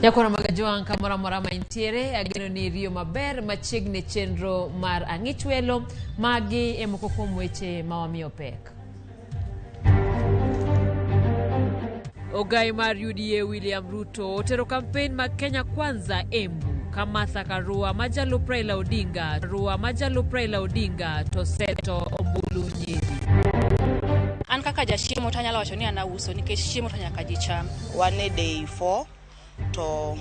Nyakwaro mag Ajwang' kamoro amora ma intiere, ageno ni iriyo maber machiegni chenro mar Ang'ich Welo. Magi e moko kuom weche ma wamiyo pek. Ogai mar UDA William Ruto otero kampen mag Kenya Kwanza Embu ka Martha Karua ma jalup Raila Odinga, Rua ma jalup Raila Odinga to seto ombulu Nyeri. An kaka jachiemo to anyalo wacho ni an auso nikech chiemo to nyaka ji cham. Wan e day 4 to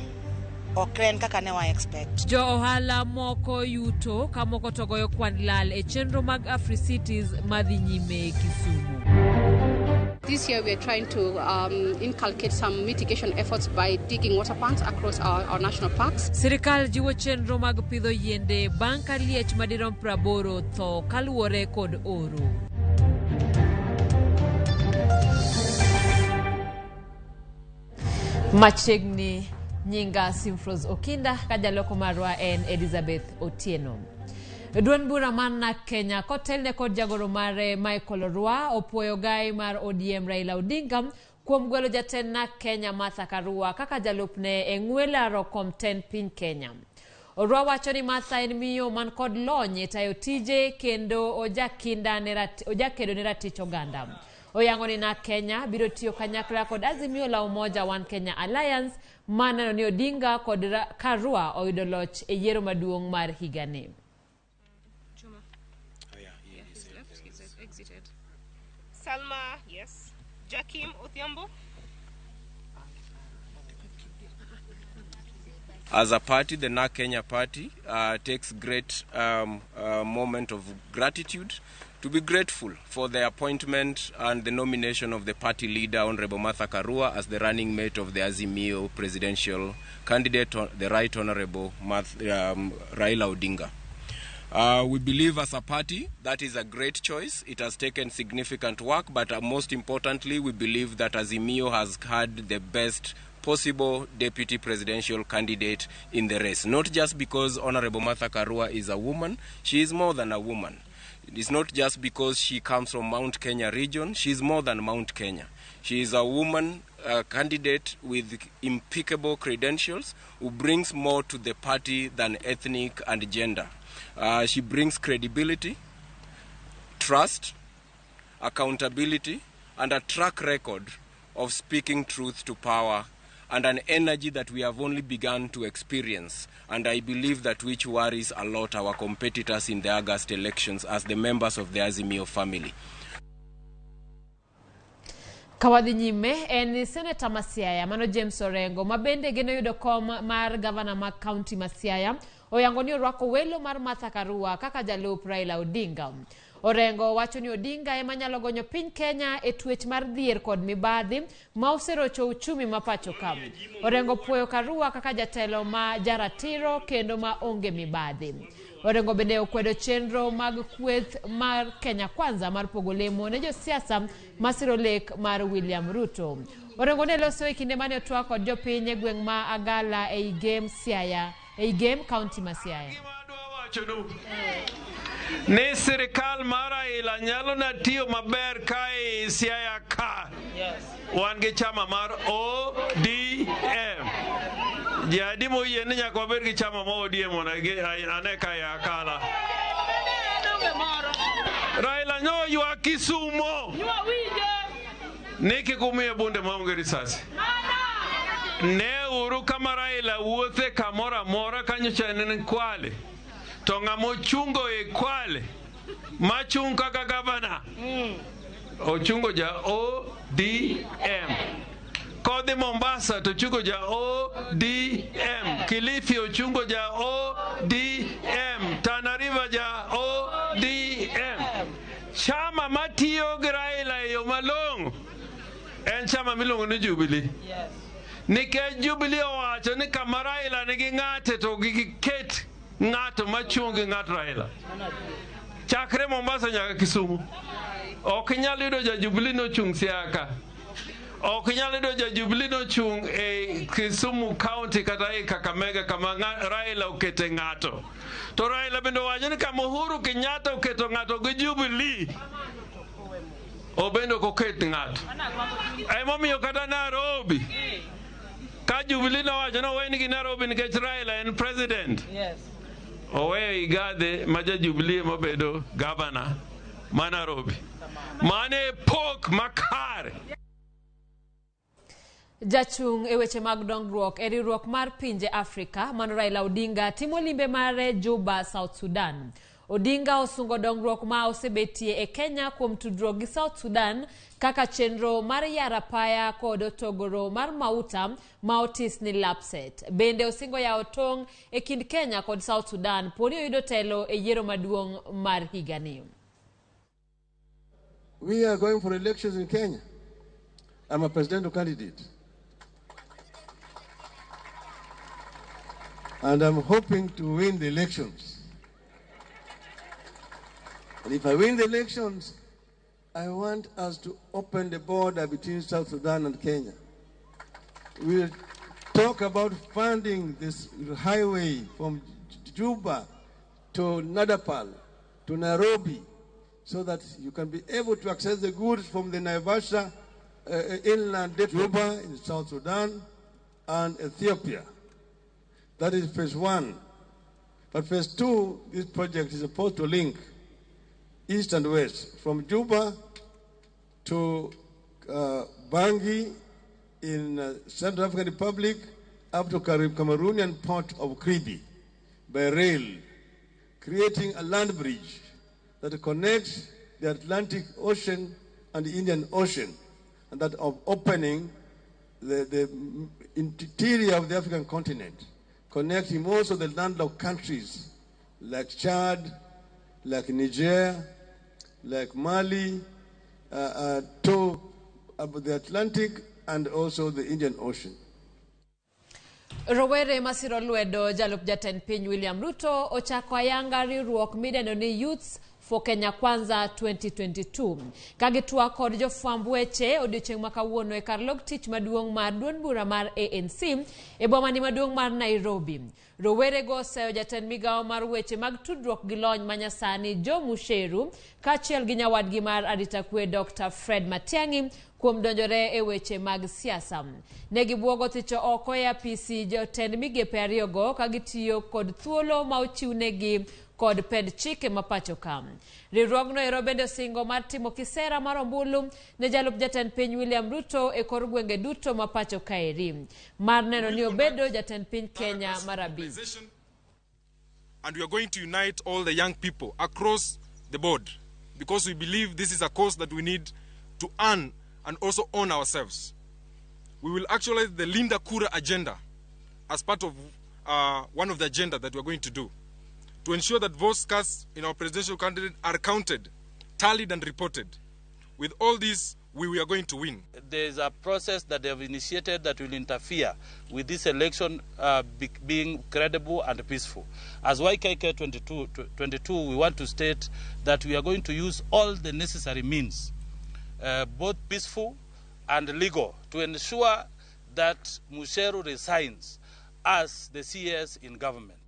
ok en kaka ne wa expect. Jo ohala moko yuto ka moko to goyo kwan lal e chenro mag AfriCities madhi nyime Kisumu. This year we are trying to inculcate some mitigation efforts by digging water pans across our national parks. Sirikal jiwo chenro mag pidho yiende bang' ka liech madirom 80 tho kaluwore kod oro. Machiegni nyinga Simfros Okinda ka jaloko marwa en Elizabeth Otieno. Duond bura mar NARC Kenya kotelne kod jagoro mare Michael Orwa opuoyo gai mar ODM Raila Odinga kuom gwelo jatend NARC Kenya Martha Karua kaka jalupne e ng'we laro kom tend piny Kenya. Orwa wacho ni Martha en miyo man kod lony e tayo tije kendo ojakinda ne ojakedo ne ratich oganda. Oyango ni NARC Kenya biro tiyo kanyakla kod Azimio la Umoja One Kenya Alliance ma neno ni Odinga kod Karua oyudo loch e yiero maduong' mar higani. Juma. Oh, yeah, yeah, he's left. He's exited. Salma, yes. Jakim Odhiambo. As a party, the NARC Kenya party takes great moment of gratitude to be grateful for the appointment and the nomination of the party leader, Honorable Martha Karua, as the running mate of the Azimio presidential candidate, the Right Honorable Raila Odinga. We believe as a party that is a great choice. It has taken significant work, but most importantly, we believe that Azimio has had the best possible deputy presidential candidate in the race. Not just because Honorable Martha Karua is a woman, she is more than a woman. It's not just because she comes from Mount Kenya region, she is more than Mount Kenya. She is a woman candidate with impeccable credentials who brings more to the party than ethnic and gender. She brings credibility, trust, accountability, and a track record of speaking truth to power and an energy that we have only begun to experience. And I believe that which worries a lot our competitors in the August elections as the members of the Azimio family. Kawadhi nyime en seneta ma Siaya mano James Orengo ma bende geno yudo kom mar gavana ma kaunti ma Siaya oyango ni orwako welo mar Martha Karua kaka jalup Raila Odinga. Orengo wacho ni Odinga ema nyalo gonyo piny Kenya e twech mar dhier kod mibadhi ma oserocho uchumi ma pacho ka. Orengo puoyo Karua kaka jatelo ma jaratiro kendo ma onge mibadhi. Orengo bende okwedo chenro mag kweth mar Kenya Kwanza mar pogo lemo ne josiasa masiro lek mar William Ruto. Orengo ne loso e kinde mane otwak kod jopiny e gweng' ma Agala ei Gem Siaya, ei Gem County ma Siaya. Ni sirikal mar Raila nyalo na tiyo maber ka e Siaya ka. Wan gi chama mar ODM. Jadi moyie ni nyaka wabed gi chama mar ODM mondo ane ka ya Akala. Raila nyo ywak Kisumo ni kik umiye bunde maonge risasi. Ne uru kama Raila wuothe kamoro amora kanyocha en Kwale. To ng'ama ochungo e Kwale machung' kaka gavana ochungo ja ODM. Kodhi Mombasa to ochungo ja ODM. Kilifi ochungo ja ODM. Tana River ja ODM. Chama matiyo gi Raila e yo malong'o en chama miluongo ni Jubilee. Nikech Jubilee owacho ni kama Raila nigi ng'ate to giket ng'ato machung' gi ng'at Raila. Chakre Mombasa nyaka Kisumu. Ok inyal yudo ja Jubilee nochung' Siaya ka. Ok inyal yudo ja Jubilee nochung' e Kisumu County kata e Kakamega kama Raila okete ng'ato. To Raila bende owacho ni kama Uhuru Kenyatta oketo ng'ato gi Jubilee, obende ok oket ng'ato. Emomiyo kata Nairobi, ka Jubilee nowacho nowenigi Nairobi nikech Raila en president. Yes. Oweyo Igathe ma ja Jubilee mobedo gavana ma Nairobi. Mano e pok makare. Jachung' e weche mag dongruok e riwruok mar pinje Afrika mano Raila Odinga timo limbe mare Juba, South Sudan. Odinga osungo dongruok ma osebetie e Kenya kuom tudruok gi South Sudan kaka chenro mar yaro apaya kod otogoro mar mauta ma otis ni Lapsset. Bende osingo yawo tong' e kind Kenya kod South Sudan poni oyudo telo e yiero maduong' mar higani. We are going for elections in Kenya. I'm a presidential candidate. And I'm hoping to win the elections. And if I win the elections, I want us to open the border between South Sudan and Kenya. We'll talk about funding this highway from Juba to Nadapal to Nairobi so that you can be able to access the goods from the Naivasha inland Juba in South Sudan and Ethiopia. That is phase one. But phase two, this project is supposed to link east and west, from Juba to Bangui in Central African Republic up to Cameroonian port of Kribi by rail, creating a land bridge that connects the Atlantic Ocean and the Indian Ocean, and that of opening the interior of the African continent, connecting most of the landlocked countries like Chad, like Niger, like Mali, to the Atlantic and also the Indian Ocean. Rowere masiro lwedo jalup jatend piny William Ruto ochako ayanga riwruok midendo ni Youths for Kenya Kwanza 2022. Ka gitwak kod jofwamb weche odiochieng' ma kawuono e kar log tich maduong' mar duond bura mar ANC e bomani maduong' mar Nairobi. Rowere go oseyo jatend migawo mar weche mag tudruok gi lony manyasani Joe Mucheru kaachiel gi nyawadgi mar arita kwe Dr. Fred Matiang'i kuom donjore e weche mag siasa. Ne gibuogo thicho oko e apisi jotend migepe ariyogo ka gitiyo kod thuolo ma ochiwnegi kod pend chike ma pacho ka. Riwruogno ero bende osingo mar timo kisera mar ombulu ne jalup jatend piny William Ruto e kor gwenge duto ma pacho kaeri mar neno ni obedo jatend piny Kenya mar 5. And we are going to unite all the young people across the board because we believe this is a cause that we need to earn and also own ourselves. We will actualize the Linda Kura agenda as part of one of the agenda that we are going to do, to ensure that votes cast in our presidential candidate are counted, tallied and reported. With all this, we are going to win. There is a process that they have initiated that will interfere with this election being credible and peaceful. As YKK 22, we want to state that we are going to use all the necessary means, both peaceful and legal, to ensure that Mucheru resigns as the CS in government.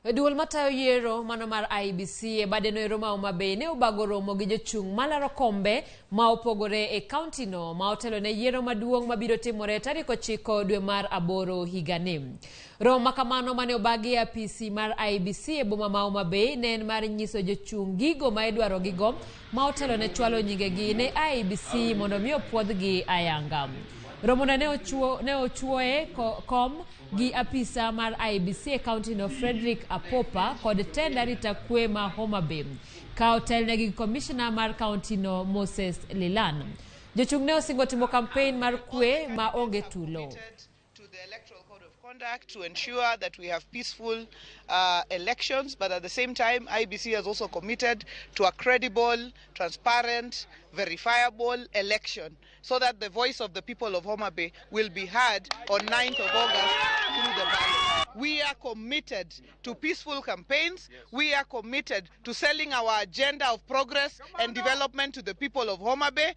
Duol matayo yiero mano mar IEBC e badeno ero ma Homa Bay ne obago romo gi jochung' malaro kombe ma opogore e kaunti no ma otelo ne yiero maduong' mabiro timore tarik 9 dwe mar 8 higani. Romo ma kamano mane obagi e apisi mar IEBC e boma ma Homa Bay ne en mar nyiso jochung' gigo ma idwaro gigo ma otelo ne chwalo nyingegi ne IEBC mondo mi opuodhgi ayanga. Romono ne ochuoye kom gi apisa mar IEBC e kaunti no Frederick Apopa kod tend arita kwe ma Homa Bay ka otelnegi gi komishona mar kaunti no Moses Lilan. Jochung' ne osingo timo kampen mar kwe ma onge tulo. Conduct to ensure that we have peaceful elections, but at the same time, IEBC has also committed to a credible, transparent, verifiable election so that the voice of the people of Homa Bay will be heard on 9th of August through the ballot. We are committed to peaceful campaigns. We are committed to selling our agenda of progress and development to the people of Homa Bay.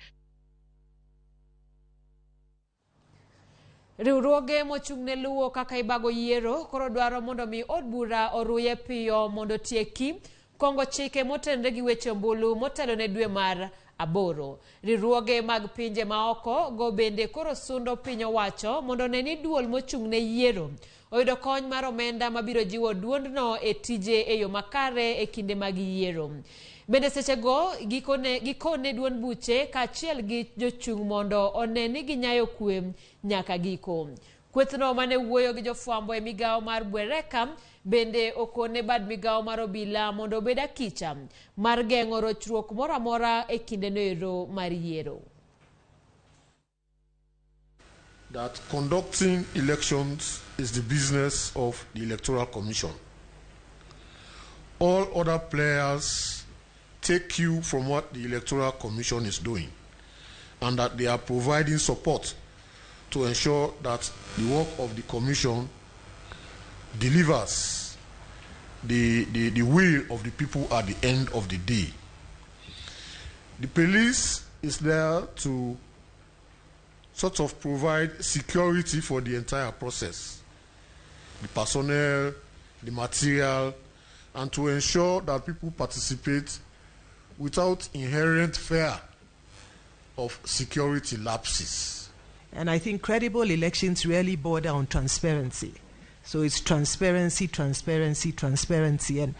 Riwruoge mochung' ne luwo kaka ibago yiero koro dwaro mondo mi od bura oruye piyo mondo tieki kongo chike motenore gi weche ombulu motelo ne dwe mar 8. Riwruoge mag pinje maoko go bende koro sundo piny owacho mondo one ni duol mochung' ne yiero oyudo kony mar omenda mabiro jiwo duondno e tije e yo makare e kinde mag yiero. Bende sechego gikone duond buche kaachiel gi jochung' mondo one ni ginyayo kwe nyaka giko. Kwethno mane wuoyo gi jofwambo e migawo mar Bwereka bende okone bad migawo mar obila mondo obed akicha mar geng'o rochruok moro amora e kindeno mar yiero. That conducting elections is the business of the Electoral Commission. All other players take cue from what the Electoral Commission is doing, and that they are providing support to ensure that the work of the Commission delivers the will of the people at the end of the day. The police is there to sort of provide security for the entire process, the personnel, the material, and to ensure that people participate without inherent fear of security lapses. And I think credible elections really border on transparency. So it's transparency, transparency, transparency. And,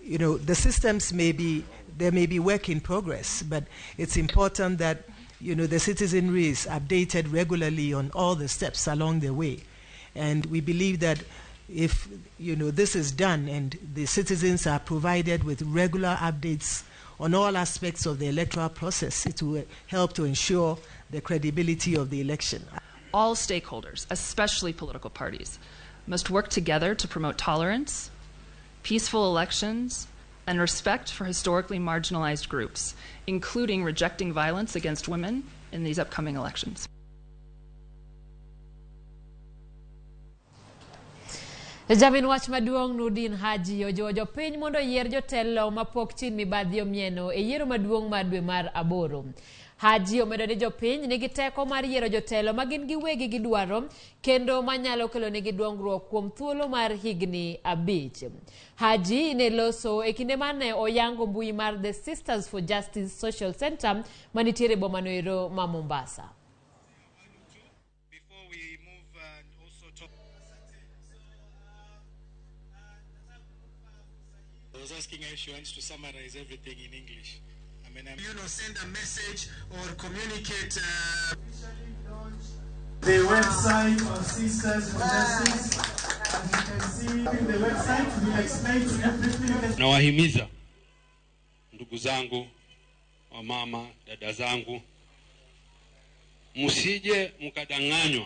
you know, the systems may be, there may be work in progress, but it's important that, you know, the citizenry is updated regularly on all the steps along the way. And we believe that if, you know, this is done and the citizens are provided with regular updates on all aspects of the electoral process, it will help to ensure the credibility of the election. All stakeholders, especially political parties, must work together to promote tolerance, peaceful elections, and respect for historically marginalized groups, including rejecting violence against women in these upcoming elections. Jamin wach maduong' Nurdin Haji ojiwo jopiny mondo oyier jotelo mapok chin mibadhi omieno e yiero maduong' mar dwe mar 8. Haji omedo ni jopiny nigi teko mar yiero jotelo ma gin giwegi gidwaro kendo manyalo kelonegi dongruok kuom thuolo mar higni 5. Haji ne loso e kinde mane oyango mbui mar The Sisters for Justice Social Center manitiere boma noero ma Mombasa. I was asking her if she wants to summarize everything in English. I mean, you know, send a message or communicate. The website of Sisters for Justice. As you can see in the website, we'll explain to you briefly. Nawahimiza ndugu zangu, wamama, dada zangu, msije mkadanganywa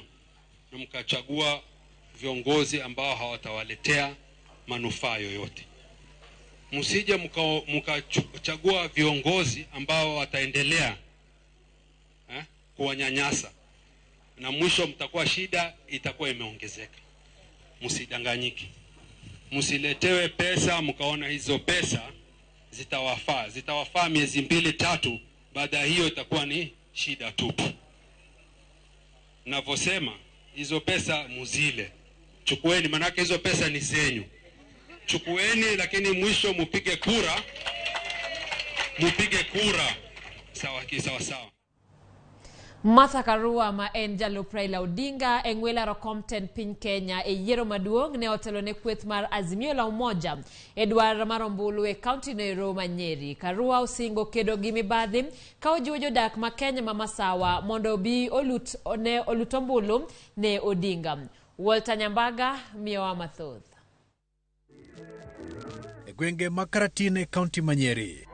na mkachagua viongozi ambao hawatawaletea manufaa yoyote. Msije mkachagua viongozi ambao wataendelea kuwanyanyasa, na mwisho mtakuwa shida itakuwa imeongezeka. Msidanganyike. Msiletewe pesa mkaona hizo pesa zitawafaa. Zitawafaa miezi 2 3, baada hiyo itakuwa ni shida tupu. Ninavyosema hizo pesa muzile. Chukueni, manake hizo pesa ni zenyu. Chukueni, lakini mwisho mupige kura. Mupige kura sawa sawa sawa. Martha Karua ma en jalup Raila Odinga e ng'we laro kom tend piny Kenya e yiero maduong' ne otelo ne kweth mar Azimio la Umoja e dwar mar ombulu e kaunti noero ma Nyeri. Karua osingo kedo gi mibadhi ka ojiwo jodak ma Kenya ma Masawa mondo obi olut ombulu ne Odinga. Walter Nyambaga miyowa mathoth. E gwenge ma Karatina e kaunti ma Nyeri,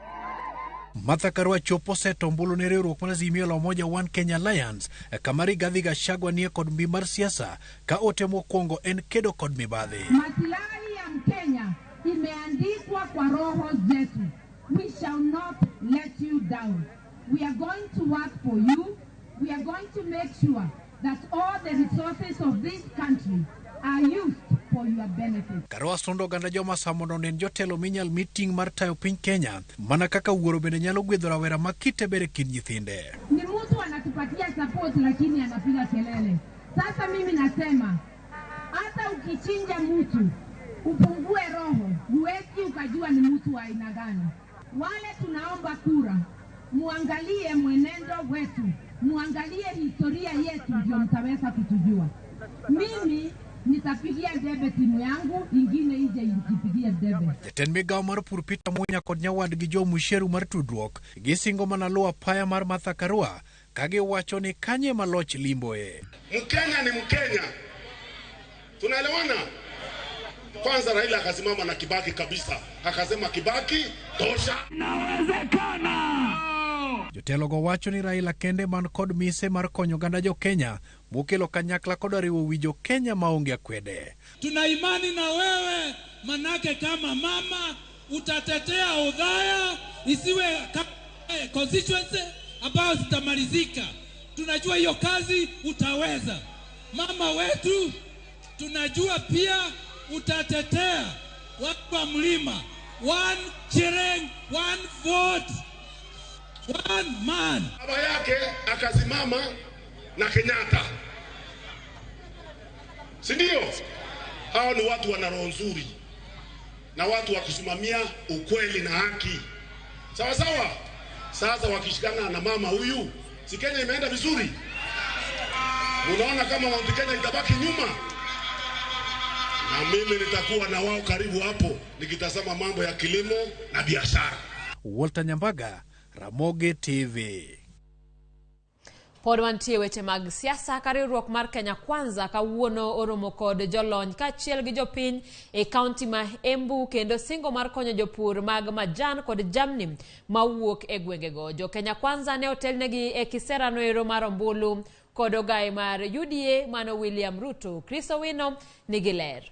Martha Karua chopo seto ombulu ne riwruok mar Azimio la Umoja One Kenya Alliance kama Rigathi Gachagua nie kod mbi mar siasa ka ote mokwongo en kedo kod mibadhi. Maslahi ya Mkenya imeandikwa kwa roho zetu. We shall not let you down. We are going to work for you. We are going to make sure that all the resources of this country are used for your benefit. Karua sundo oganda joma mondo onen jotelo minyal mi ting' mar tayo piny Kenya mana kaka wuoro bende nyalo gwedho rawera ma kite ber e kind nyithinde. Ni mtu anatupatia support lakini anapiga kelele. Sasa mimi nasema hata ukichinja mtu upungue roho, huwezi ukajua ni mtu wa aina gani. Wale tunaomba kura, Muangalie mwenendo wetu, muangalie historia yetu, ndio mtaweza kutujua. Mimi nitapigia debe timu yangu, ingine ije ijipigie debe. Jatend migao mar pur Peter Munya kod nyawadgi Joe Musheru mar tudruok gisingo mana luwo apaya mar Martha Karua ka giwacho ni kanye ma loch limboe. Mkenya ni Mkenya, tunaelewana? Kwanza Raila akasimama na Kibaki kabisa, akasema Kibaki tosha. Jotelogo wacho ni Raila kende man kod mise mar konyo oganda jo Kenya mokelo kanyakla koda riwo wi jo Kenya maonge akwede. Tuna imani na wewe, manake kama mama utatetea Othaya isiwe constituency ambayo zitamalizika. Tunajua hiyo kazi utaweza. Mama wetu, tunajua pia utatetea watu wa mlima. One shilling, one vote, one man. Baba yake akasimama na Kenyatta, si ndio? Hao ni watu wana roho nzuri na watu wa kusimamia ukweli na haki, sawa sawa. Sasa wakishikana na mama huyu, si Kenya imeenda vizuri? Unaona kama Mount Kenya itabaki nyuma? Na mimi nitakuwa na wao karibu hapo nikitazama mambo ya kilimo na biashara. Walter Nyambaga, Ramogi TV. Pod wantie weche mag siasa ka riwruok mar Kenya Kwanza kawuono oromo kod jolony kaachiel gi jopiny e kaunti ma Embu kendo singo mar konyo jopur mag majan kod jamni mawuok e gwengego. Jo Kenya Kwanza ne otelnegi e kiserano ero mar ombulu kod ogai mar UDA mano William Ruto. Chris Owino nigi ler.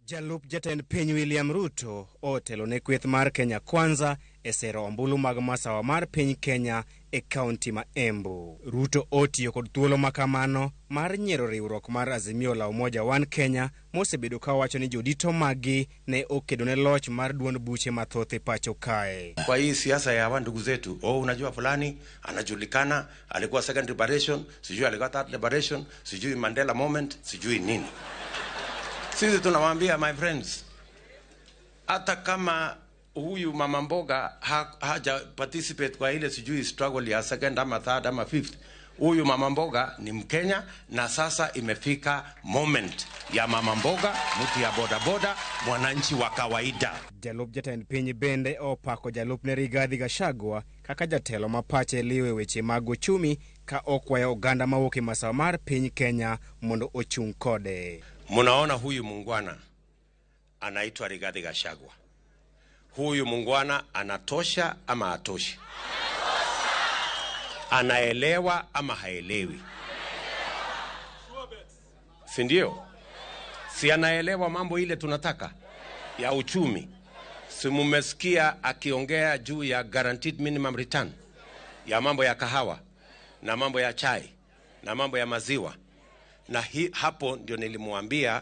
Jalup jatend piny William Ruto otelo ne kweth mar Kenya Kwanza e sero ombulu mag masawa mar piny Kenya e kaunti ma Embu. Ruto otiyo kod thuolo makamano mar nyiero riwruok mar Azimio la Umoja One Kenya mosebedo ka wacho ni jodito maggi ne okedo ne loch mar duond buche mathoth e pacho kae. Kwa hii siasa ya hawa ndugu zetu, oh, unajua fulani anajulikana, alikuwa second liberation, sijui alikuwa third liberation, sijui Mandela moment, sijui nini. Sisi tunawaambia my friends, hata kama huyu mama mboga haja participate kwa ile sijui struggle ya second ama third ama fifth, huyu mama mboga ni Mkenya, na sasa imefika moment ya mama mboga, mtu ya boda boda, mwananchi wa kawaida. Jalup jatend piny bende opako jalupne Rigathi Gachagua kaka jatelo ma pache liwe weche mag uchumi ka okwayo oganda mawuok e masawa mar piny Kenya mondo ochung' kode. Munaona huyu mungwana anaitwa Rigathi Gachagua. Huyu mungwana anatosha ama hatoshi? Anaelewa ama haelewi? Si ndio? Si anaelewa mambo ile tunataka ya uchumi? Si mumesikia akiongea juu ya guaranteed minimum return, ya mambo ya kahawa na mambo ya chai na mambo ya maziwa? Na hapo ndio nilimwambia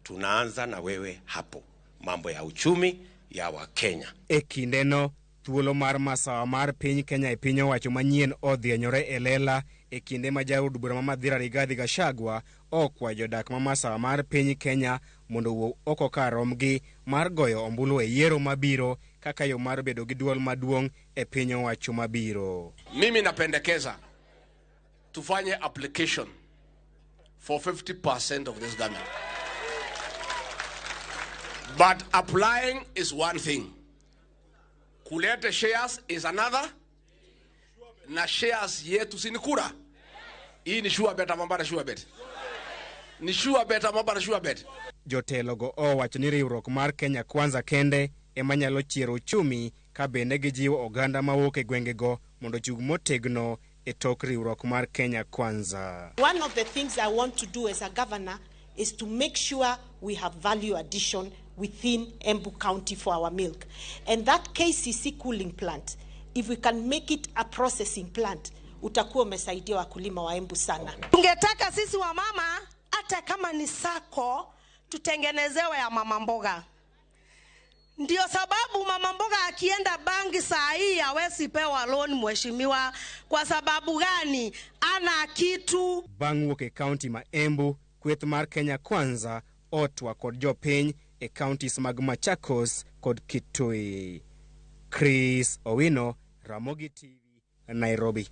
tunaanza na wewe hapo, mambo ya uchumi ya Wakenya. E kindeno thuolo mar masawa mar piny Kenya e piny owacho manyien odhienyore e lela e kinde ma jaod bura ma Mathira Rigathi Gachagua okwayo jodak ma masawa mar piny Kenya mondo owuog oko kar romgi mar goyo ombulu e yiero mabiro kaka yo mar bedo gi duol maduong' e piny owacho mabiro. Mimi napendekeza tufanye application for 50% of this government. But applying is one thing. Kulete shares is another. Na shares yetu si ni kura. Hii ni sure bet ama bado sure bet? Ni sure bet ama bado sure bet? Jotelogo owacho ni riwruok mar Kenya Kwanza kende ema nyalo chiero uchumi ka bende gijiwo oganda mawuok e gwengego mondo ochung' motegno e tok riwruok mar Kenya Kwanza. One of the things I want to do as a governor is to make sure we have value addition within Embu County for our milk. And that KCC cooling plant, if we can make it a processing plant, utakuwa umesaidia wakulima wa Embu sana. Tungetaka sisi wa mama, hata kama ni sako, tutengenezewe ya mama mboga. Ndio sababu mama mboga akienda bangi saa hii hawezi pewa loan mheshimiwa. Kwa sababu gani? Ana kitu. Bang' wuok e kaunti ma Embu, kweth mar Kenya Kwanza otwa kod jopiny e counties mag Machakos kod Kitui. Chris Owino, Ramogi TV, Nairobi.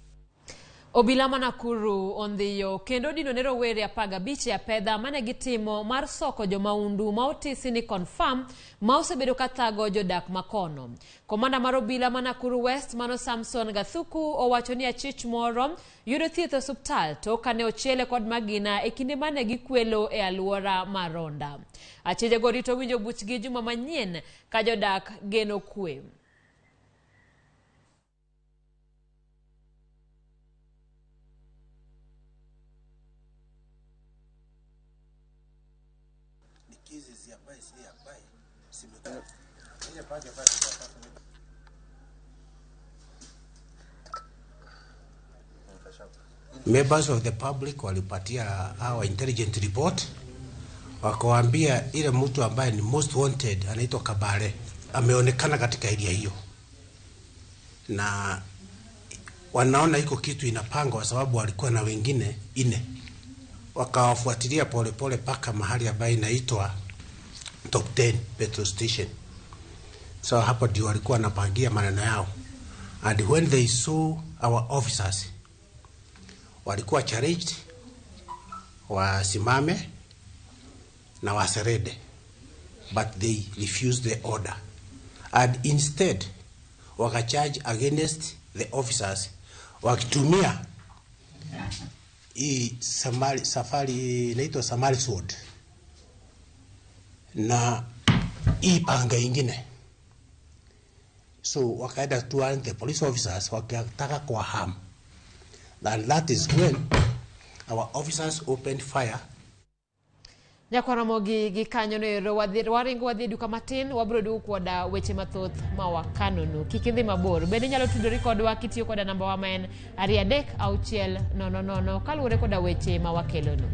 Obila ma Nakuru ondhiyo kendo dino ne rowere 15 e apedha mane gitimo mar soko jomaundu ma otisi ni confirm ma osebedo ka thago jodak makono. Komanda mar obila ma Nakuru West mano Samson Gathuku owacho ni achich moro yudo thieth e osuptal tok kane ochiele kod magina e kinde mane gikwelo e alwora mar Ronda. Achijego rito winjo buchgi juma manyien ka jodak geno kwe. Members of the public walipatia our intelligent report, wakawaambia ile mtu ambaye ni most wanted anaitwa Kabare ameonekana katika area hiyo, na wanaona iko kitu inapangwa kwa sababu walikuwa na wengine 4. Wakawafuatilia polepole paka mahali ambayo inaitwa Top 10 petrol station. So hapo ndio walikuwa wanapangia maneno yao, and when they saw our officers walikuwa challenged wasimame na waserede, but they refused the order and instead wakacharge against the officers wakitumia hii safari inaitwa Samari sword na hii panga ingine. So wakaenda to the police officers wakitaka kwa harm, and that is when our officers opened fire. Nyakwaramogi gi kanyo ero waringo wadhi e duka matin, wabiro duogo koda weche mathoth ma wakanonu. Kik idhi mabor. Bende inyalo tudori kodwa kitiyo koda namba wa ma en 2 3 6 0 0 kaluwore koda weche ma wakelonu.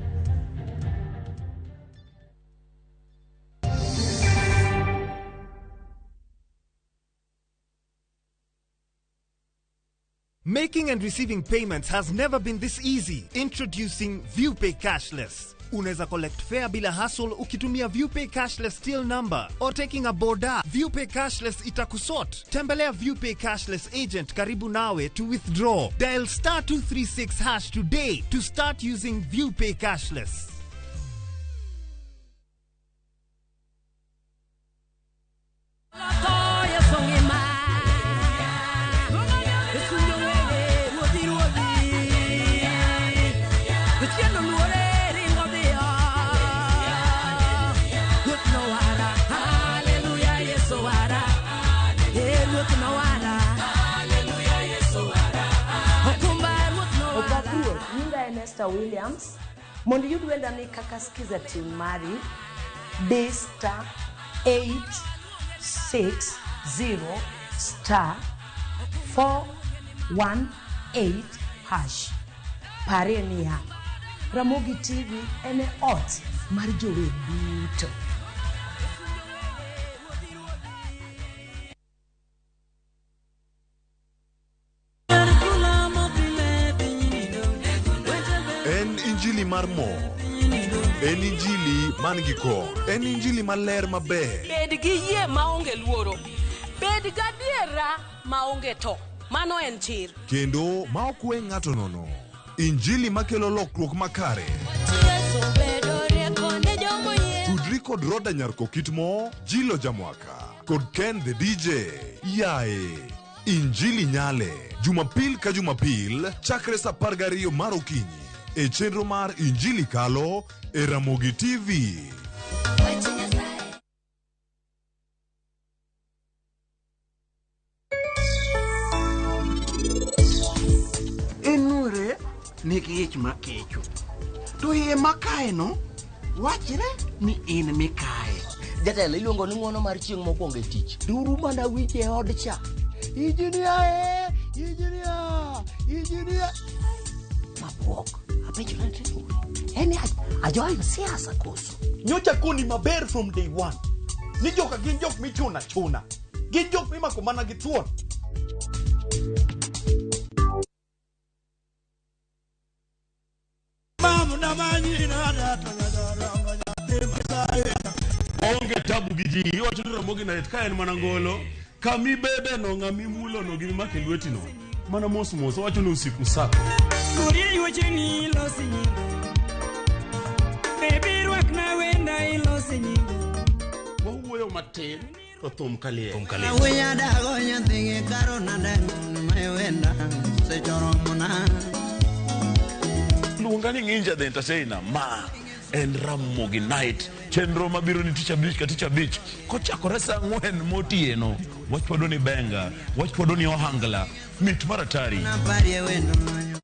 Making and receiving payments has never been this easy. Introducing ViewPay Cashless. Unaweza collect fare bila hassle ukitumia ViewPay Cashless till number or taking a boda. ViewPay Cashless itakusort. Tembelea ViewPay Cashless agent karibu nawe to withdraw. Dial star 236 hash today to start using ViewPay Cashless. Esther Williams, mondo iyud wenda ni kaka skiza tune mari D star 860 star 418 hash. Parie niya, Ramogi TV en e ot mar jower duto. En injili mar mor, en injili man gi kor, en injili maler maber. Bed gi yie maonge luoro, bed gadiera maonge to, mano en chir. Kendo ma ok we ng'ato nono, injili makelo lokruok makare. Tudri kod Roda Nyarko Kitmo, Jilo Jamwaka, kod Ken the DJ. Yae, injili nyale, Jumapil ka Jumapil, chakre sa 12 mar okinyi. E chenro mar Injili Kalo e Ramogi TV. Enure nigi ich makecho. To iye makae no, wachre ni in mikae. Jatelo iluongo ni ng'uono mar chieng' mokwongo e tich. Duru mana wich e od cha. Injinia, injinia, injinia. Mabuok. Eni ajoin siasa koso. Nyocha koni maber from day one. Ni joka gin jok michuna chuna. Gin jok mimako mana gi thuon. Onge tabu gi ji. Iwacho ni Ramogi night ka en mana ngolo. Kamibede no ng'amimulo no gi mimako e lweti no. Mana mos mos owacho ni usiku sako. Kurie wecheni ilosi nyinga. Baby rwakna wenda ilosi nyinga. Wawuoyo matin to thum kaliel. Thum Awuya dago nyathigi karo nade ma wenda sechoromona. Luonga ni Nginja the Entertainer. Ma en Ramogi Night. Chenro mabiro ni tich abich ka tich abich. Kochakore saa 4 motieno. Wach podo ni benga. Wach podo ni ohangla. Mit mar atari. Naparie wendo manyo.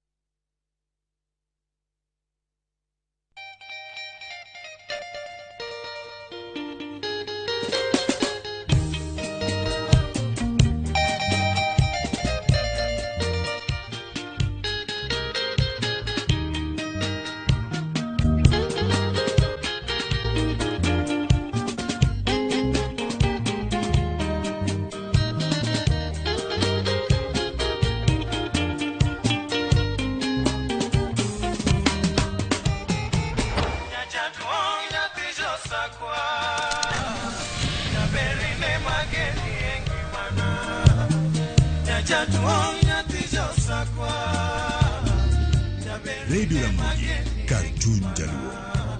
Radio Ramogi, kar chuny jaluo.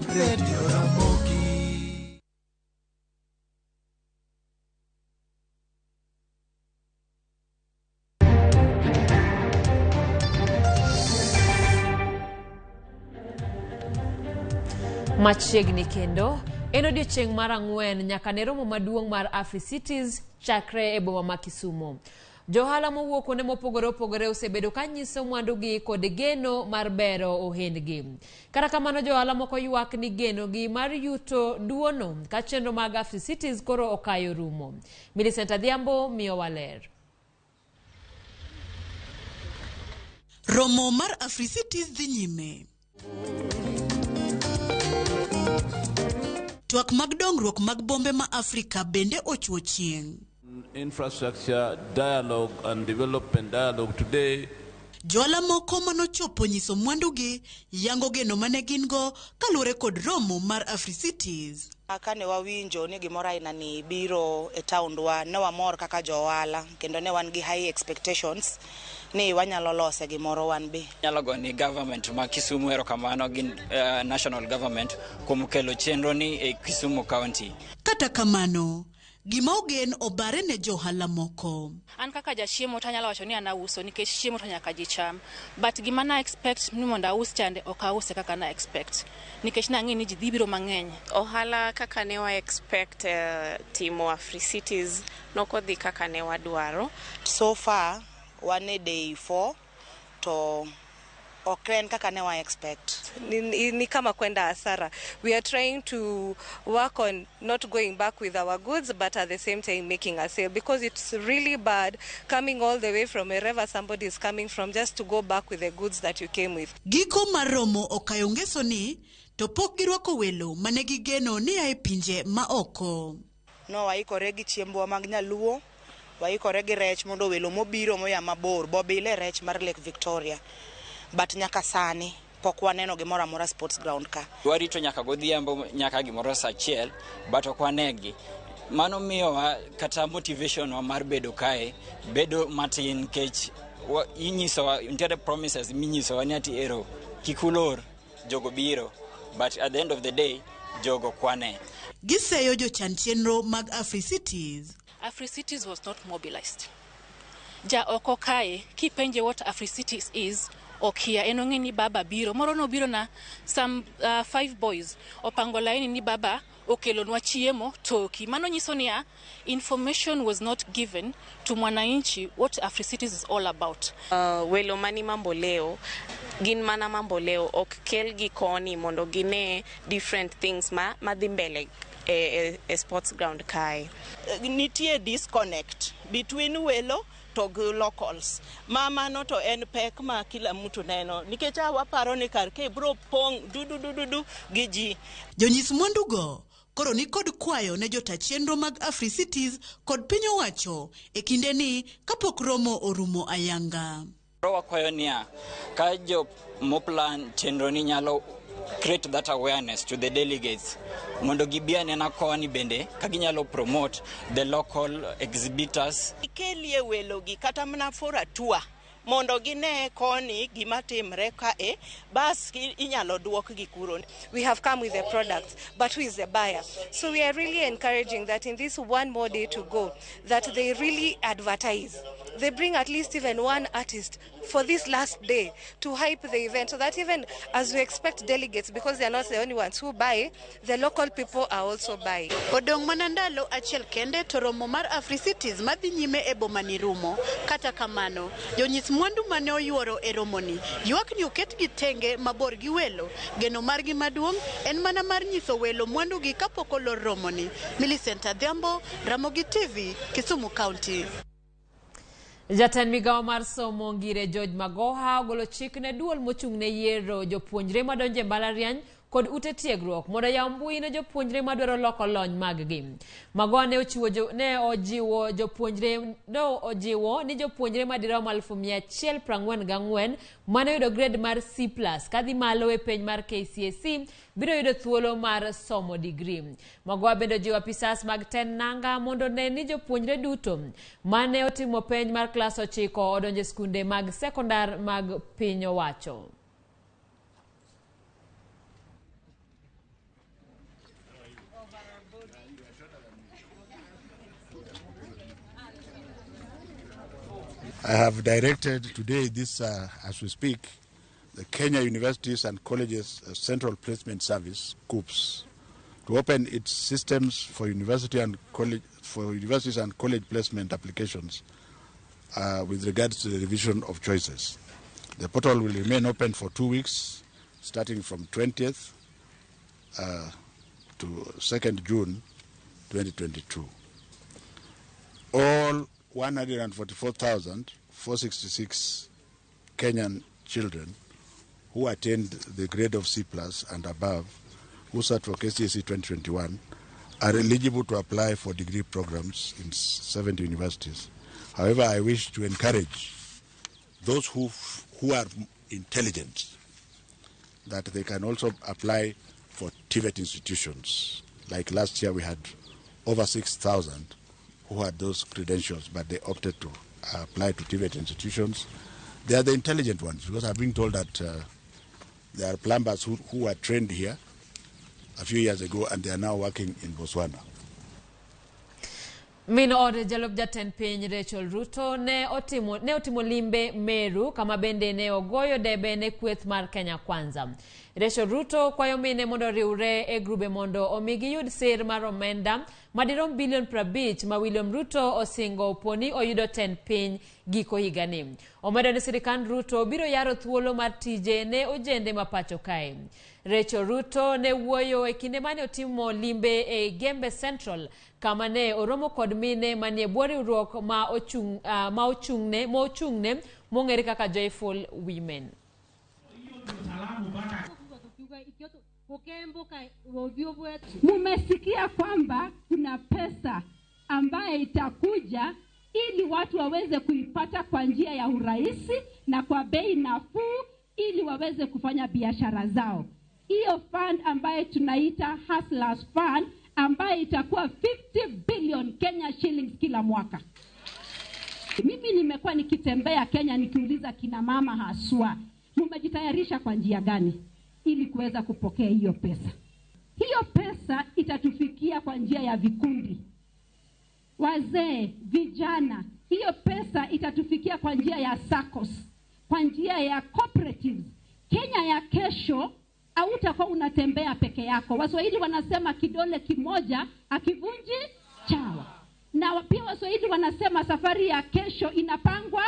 Radio Ramogi. Machiegni kendo en odiochieng' mar ang'wen nyaka ne romo maduong' mar AfriCities chakre e boma ma Kisumu. Johala mowuok kuonde mopogore opogore osebedo ka nyiso mwandugi kod geno mar bero ohendgi. Kata kamano johala moko ywak ni genogi mar yuto duono ka chenro mag AfriCities koro okayo rumo. Millicent Adhiambo miyowa ler. Romo mar AfriCities dhi nyime. Twak mag dongruok mag bombe ma Afrika bende ochuo chieng'. Infrastructure dialogue and development dialogue today. Johala moko manochopo nyiso mwandugi yango geno mane gin go kaluwore kod romo mar AfriCities. Kane wawinjo ni gimoro aina ni biro e taondwa, ne wamor kaka jo ohala kendo ne wan gi high expectations ni wanyalo lose gimoro wan be. Nyalo go ni government ma Kisumu erokamano gi national government kuom kelo chenro ni e Kisumu County. Kata kamano, gima ogen obare ne johala moko. An kaka jachiemo to anyalo wacho ni an auso nikech chiemo to nyaka ji cham. But gima na expect ni mondo aus chande ok ause kaka na expect. Nikech nang'e ni ji dhi biro mang'eny. Ohala kaka ne wa expect timo AfriCities nokodhi kaka ne wadwaro. So far wan e day 4 to ok en kaka ne wa expect. Ni kama kwenda hasara. We are trying to work on not going back with our goods, but at the same time making a sale, because it's really bad coming all the way from wherever somebody is coming from just to go back with the goods that you came with. Giko mar romo okayo ngeso ni to pok girwako welo mane gigeno ni a e pinje ma oko. No waikore gi chiembwa mag nyaluo, waikore gi rech mondo welo mobiro moya mabor bobile rech mar Lake Victoria. But nyaka sani pok waneno gimoro amora sports ground ka. Warito nyaka godhiambo nyaka gimoro saa 1 but ok wanegi. Mano miyowa kata motivation wa mar bedo kae bedo matin nikech inyisowa nitiere promises minyisowa ni ati ero kik ulor jogo biro, but at the end of the day jogo kwane. Giseyo jochan chenro mag AfriCities. AfriCities was not mobilized. Ja oko kae kipenje what AfriCities is okia, en ong'e ni baba biro. Moro nobiro na some 5 boys opango laini ni baba okelonwa chiemo toki. Mano nyiso niya information was not given to mwananchi what AfriCities is all about. Welo mani mambo leo gin mana mambo leo ok kelgi koni mondo gine different things ma madhi mbele e sports ground kae. Nitie disconnect between welo to gi locals. Ma mano to en pek ma kila mtu neno nikech waparo ni kar kae biro pong' dududududu gi ji. Jonyis mwandugo koro ni kod kwayo ne jota chenro mag AfriCities kod piny owacho e kinde ni kapok romo orumo ayanga. Koro wakwayo niya ka jo moplan chenro ni nyalo create that awareness to the delegates mondo gibi anena koni bende ka ginyalo promote the local exhibitors. Ikelie welogi kata mana for a tour mondo gine koni gima timre kae, bas inyalo duokgi kuro. We have come with the products, but who is the buyer? So we are really encouraging that in this one more day to go, that they really advertise. They bring at least even one artist for this last day to hype the event, so that even as we expect delegates, because they are not the only ones who buy, the local people are also buying. Odong' mana ndalo achiel kende to romo mar Africities madhi nyime e boma ni rumo. Kata kamano, jonyis mwandu mane oyuoro e romoni ywak ni oketgi tenge mabor gi welo. Geno margi maduong' en mana mar nyiso welo mwandugi kapok olor romoni. Millicent Adhiambo, Ramogi TV, Kisumu County. Jatend migawo mar somo Ngire George Magoha ogolo chik ne duol mochung' ne yiero jopuonjre madonjo e mbalariany kod ute tiegruok mondo oyaw mbui ne jopuonjre madwaro loko lony mag-gi. Magoha ne ochiwo ne ojiwo jopuonjre ne ojiwo ni jopuonjre madirom 144,000 mane oyudo grade mar C+ kadhi malo e penj mar KCSE biro yudo thuolo mar somo digri. Magoha bende ojiwo apisas mag tend nanga mondo one ni jopuonjre duto mane otimo penj mar klas 9 odonjo e skunde mag sekondar mag piny owacho. I have directed today, this as we speak, the Kenya Universities and Colleges Central Placement Service, KUCCPS, to open its systems for university and college, for universities and college placement applications with regards to the revision of choices. The portal will remain open for 2 weeks, starting from 20th to 2nd June 2022. All 144,466 Kenyan children who attained the grade of C+ and above, who sat for KCSE 2021, are eligible to apply for degree programs in 70 universities. However, I wish to encourage those who are intelligent that they can also apply for TVET institutions. Like last year, we had over 6,000 who had those credentials, but they opted to apply to TVET institutions. They are the intelligent ones, because I've been told that there are plumbers who were trained here a few years ago and they are now working in Botswana. Min od jalup jatend piny Rachel Ruto ne otimo limbe Meru kama bende ne ogoyo debe ne kweth mar Kenya Kwanza. Rachel Ruto kwayo mine mondo riwre e grube mondo omi giyud sir mar omenda madirom bilion 50 ma William Ruto osingo poni oyudo tend piny giko higani. Omedo ni sirikand Ruto biro yaro thuolo mar tije ne ojende ma pacho kae. Rachel Ruto ne wuoyo e kinde mane otimo limbe e Gembe Central kama ne oromo kod mine manie bwo riwruok ma ochung'ne mong'ere kaka Joyful Women. Mumesikia kwamba kuna pesa ambaye itakuja ili watu waweze kuipata kwa njia ya urahisi na kwa bei nafuu ili waweze kufanya biashara zao. Hiyo fund ambaye tunaita Hustlers Fund ambaye itakuwa 50 billion Kenya shillings kila mwaka. Mimi nimekuwa nikitembea Kenya nikiuliza kina mama haswa, mmejitayarisha kwa njia gani ili kuweza kupokea hiyo pesa? Hiyo pesa itatufikia kwa njia ya vikundi, wazee, vijana. Hiyo pesa itatufikia kwa njia ya SACCOS, kwa njia ya cooperatives. Kenya ya kesho hautakuwa unatembea peke yako. Waswahili wanasema kidole kimoja hakivunji chawa. Na pia Waswahili wanasema safari ya kesho inapangwa.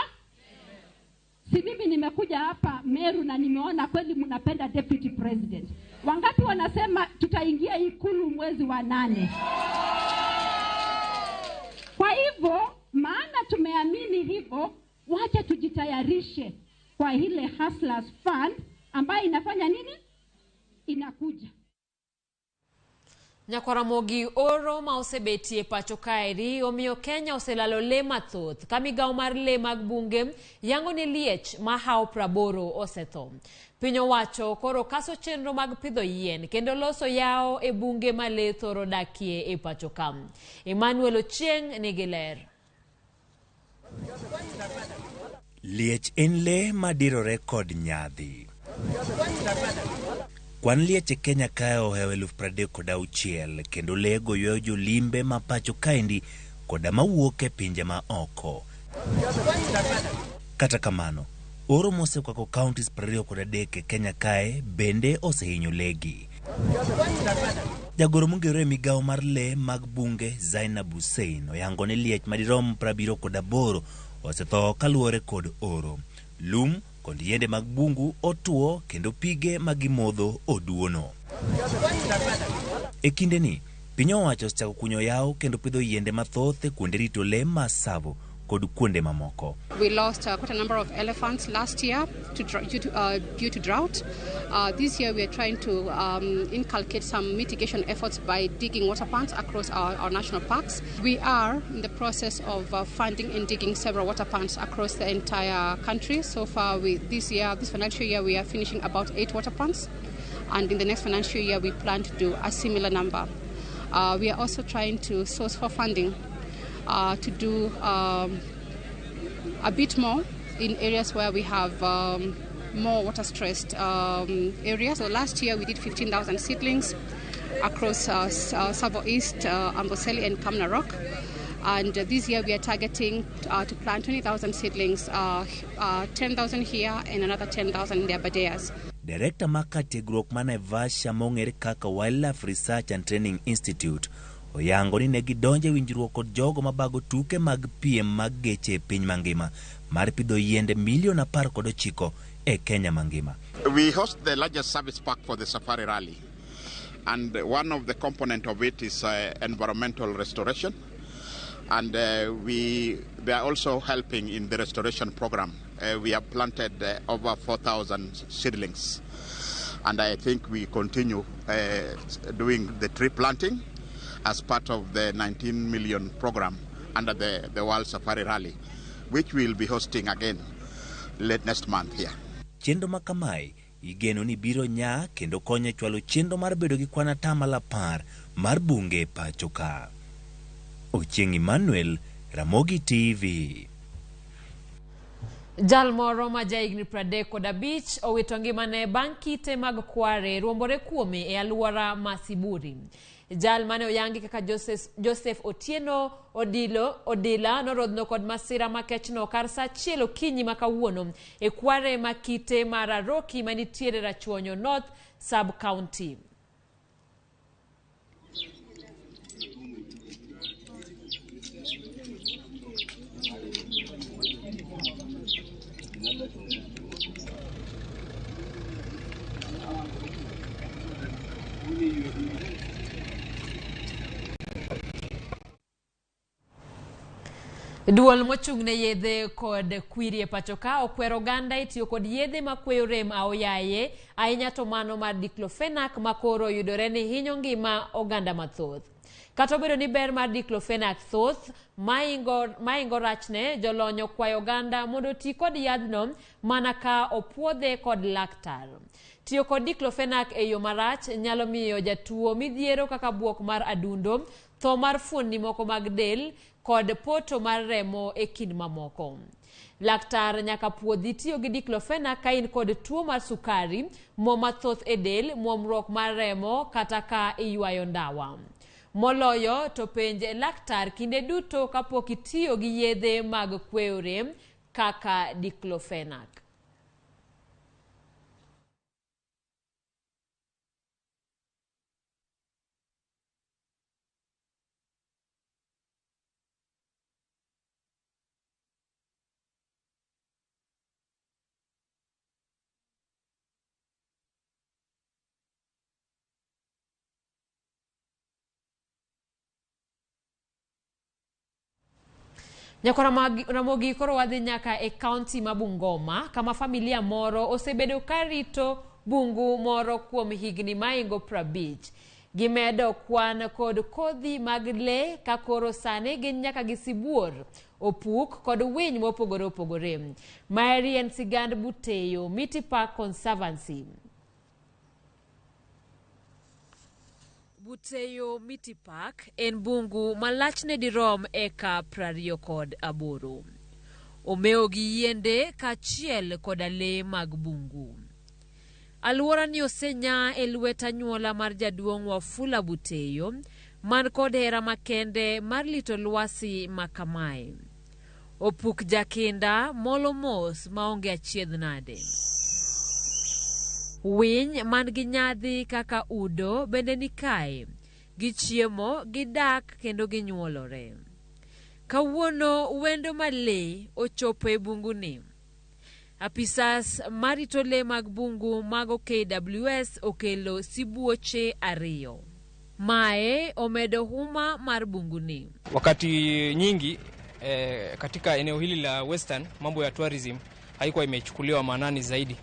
Si mimi nimekuja hapa Meru na nimeona kweli mnapenda Deputy President. Wangapi wanasema tutaingia Ikulu mwezi wa 8? Kwa hivyo, maana tumeamini hivyo, wacha tujitayarishe kwa ile Hustlers Fund ambayo inafanya nini? Inakuja. Nyakwaramogi oro ma osebetie pacho kaeri omiyo Kenya oselalo lee mathoth ka migawo mar lee mag bunge yango ni liech mahawo 80 osetho. Piny owacho koro kaso chenro mag pidho yien kendo loso yawo e bunge ma lee thoro dakie e pacho ka. Emmanuel Ochieng nigi ler. Liech en lee madirore kod nyadhi. Kwan liech e Kenya kae ohewo 36,000 kendo lee go ywayo jolimbe ma pacho kaendi koda mawuok e pinje ma oko. Kata kamano, oro mosekwako counties 23 e Kenya kae bende osehinyo legi. Jagoro mong'ere e migawo mar lee mag bunge Zainab Hussein oyango ni liech madirom 78 osetho kaluwore kod oro. Lum kod yiende mag bungu otuo kendo pige ma gimodho oduono. E kindeni, piny owacho osechako kunyo yawo kendo pidho yiende mathoth e kuonde rito lee ma Tsavo kod kuonde mamoko. We lost quite a number of elephants last year due to drought. This year we are trying to inculcate some mitigation efforts by digging water pans across our national parks. We are in the process of funding and digging several water pans across the entire country. So far, this financial year, we are finishing about 8 water pans, and in the next financial year we plan to do a similar number. We are also trying to source for funding to do a bit more in areas where we have more water-stressed areas. So last year we did 15,000 seedlings across Tsavo East, Amboseli and Kamnarok. And this year we are targeting to plant 20,000 seedlings, 10,000 here and another 10,000 in the Aberdares. Director mar kar tiegruok ma Naivasha mong'ere kaka Wildlife Research and Training Institute oyango ni ne gidonjo e winjruok kod jogo mabago tuke mag piem mag geche e piny mangima mar pidho yiende milion 19 e Kenya mangima. We host the largest service park for the Safari Rally, and one of the components of it is environmental restoration, and they are also helping in the restoration program. We have planted over 4,000 seedlings, and I think we continue doing the tree planting as part of the 19 million program under the World Safari Rally, which we will be hosting again late next month here. Chenro ma kamae igeno ni biro nyaa kendo konyo e chwalo chenro mar bedo gi kwan 10% mar bunge e pacho ka. Ochieng' Emmanuel, Ramogi TV. Jal moro ma jahigni 35 owito ngimane bang' kite mag kware ruombore kuome e alwora ma Siburi. Jal mane oyangi kaka Joseph Otieno Odila norodhno kod masira makechno kar saa 1 okinyi ma kawuono e kware ma kite mar Aroki manitiere Rachuonyo North Sub-County. Duol mochung' ne yedhe kod kwiri e pacho ka okwero oganda e tiyo kod yedhe makweyo rem aoyaye ahinya to mano mar diclofenac makoro yudore ni hinyo ngima oganda mathoth. Kata obedo ni ber mar diclofenac thoth maingo rachne, jolony okwayo oganda mondo oti kod yadhno mana ka opuodhe kod laktar. Tiyo kod diclofenac e yo marach nyalo miyo jatuo midhiero kaka buok mar adundo, tho mar fuonni moko mag del kod poto mar remo e kind mamoko. Laktar nyaka puodhi tiyo gi diclofenac ka in kod tuo mar sukari, mo mathoth e del, muomruok mar remo kata ka iywayo ndawa. Moloyo to penj laktar kinde duto kapok itiyo gi yedhe mag kweyo rem kaka diclofenac. Nyakwara Ramogi koro wadhi nyaka e kaunti ma Bungoma kama familia moro osebedo ka rito bungu moro kuom higni maingo 50. Gimedo kwan kod kodhi mag lee ka koro sani gin nyaka gi sibuor, opuk kod winy mopogore opogore. Maeri en sigand Buteyo Miti Park Conservancy. Buteyo Miti Park en bungu ma lachne dirom eka 28. Omewo gi yiende kaachiel koda lee mag bungu. Alworani osenya e lwet anyuola mar jaduong' Wafula Buteyo man kod hera makende mar lito lwasi ma kamae. Opuk jakinda molo mos maonge achiedh nade. Winy man gi nyadhi kaka udo bende ni kae. Gichiemo, gidak kendo ginyuolore. Kawuono wendo ma lee ochopo e bunguni. Apisas marito lee mag bungu mago KWS okelo sibuoche 2. Mae omedo huma mar bunguni. Wakati nyingi katika eneo hili la Western mambo ya tourism haikuwa imechukuliwa maanani zaidi,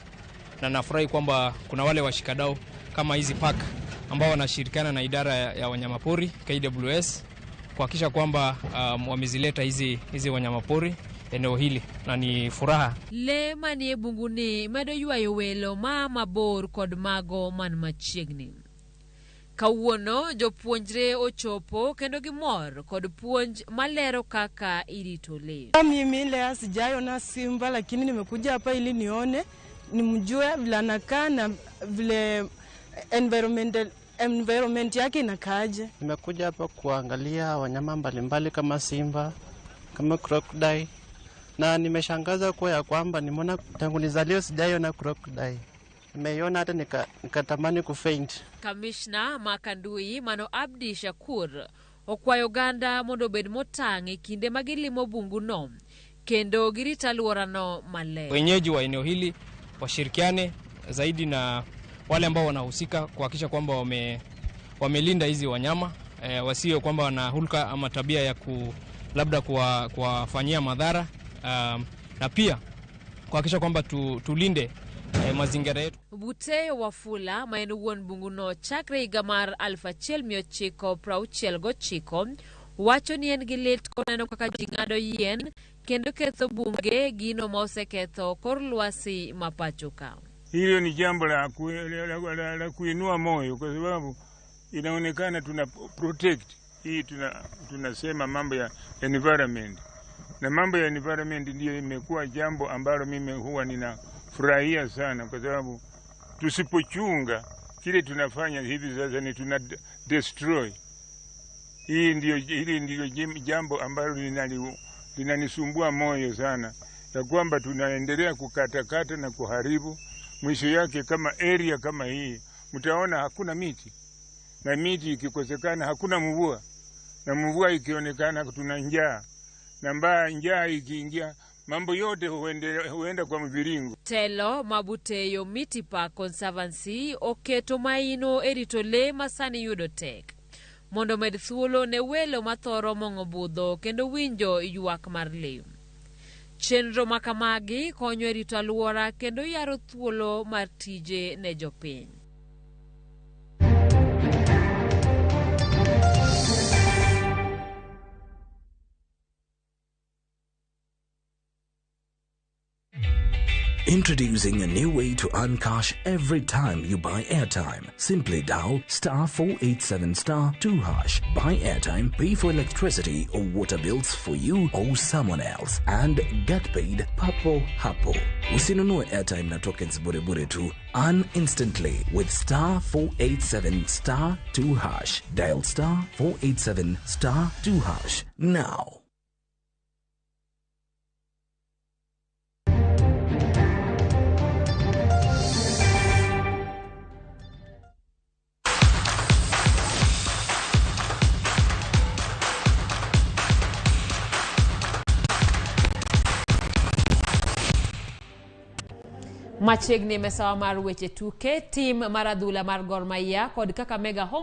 na nafurahi kwamba kuna wale washikadau kama hizi park ambao wanashirikiana na idara ya wanyamapori KWS kuhakikisha kwamba wamezileta hizi wanyamapori eneo hili, na ni furaha. Lee manie bunguni medo ywayo welo maa mabor kod mago man machiegni. Kawuono jopuonjre ochopo kendo gimor kod puonj malero kaka irito lee. Mimi leo sijaiona simba, lakini nimekuja hapa ili nione, nimjue vile anakaa na vile environment yake inakaaje. Nimekuja hapa kuangalia wanyama mbalimbali kama simba, kama crocodile, na nimeshangaza kwa ya kwamba nimeona tangu nizaliwe sijaiona crocodile. Nimeiona hata nikatamani kufaint. Kamishna Makandui mano Abdi Shakur okwayo oganda mondo obed motang' e kinde ma gilimo bunguno kendo girit alworano maler. Wenyeji wa eneo hili washirikiane zaidi na wale ambao wanahusika kuhakikisha kwamba wamelinda hizi wanyama, wasio kwamba wana hulka ama tabia ya labda kuwafanyia madhara, na pia kuhakikisha kwamba tulinde mazingira yetu. Buteyo Wafula ma en wuon bunguno chakre higa mar 1969 wacho ni en gi lit koneno kaka ji ng'ado yien kendo ketho bunge, gino ma oseketho kor lwasi ma pacho ka. Hilo ni jambo la kuinua moyo kwa sababu inaonekana tuna protect hii, tunasema mambo ya environment, na mambo ya environment ndiyo imekuwa jambo ambalo mimi huwa ninafurahia sana, kwa sababu tusipochunga kile tunafanya hivi sasa ni tuna destroy. Hili ndiyo jambo ambalo linanisumbua moyo sana, ya kwamba tunaendelea kukatakata na kuharibu. Mwisho yake kama area kama hii mtaona hakuna miti, na miti ikikosekana hakuna mvua, na mvua ikionekana tuna njaa, na mbaya njaa ikiingia mambo yote huenda kwa mviringo. Telo Mabuteyo Miti Park Conservancy oketo maino e rito lee ma sani yudo tek mondo med thuolo ne welo mathoro mong'o budho kendo winjo ywak mar lee. Chenro makamagi konyo e rito alwora kendo yaro thuolo mar tije ne jopiny. Introducing a new way to earn cash every time you buy airtime. Simply dial *487*2#. Buy airtime, pay for electricity or water bills for you or someone else, and get paid papo hapo. Usinunue airtime na tokens bure bure tu. Earn instantly with *487*2#. Dial *487*2# now. Machiegni mesawa mar weche tuke, tim mar adhula mar Gor Mahia kod Kakamega Home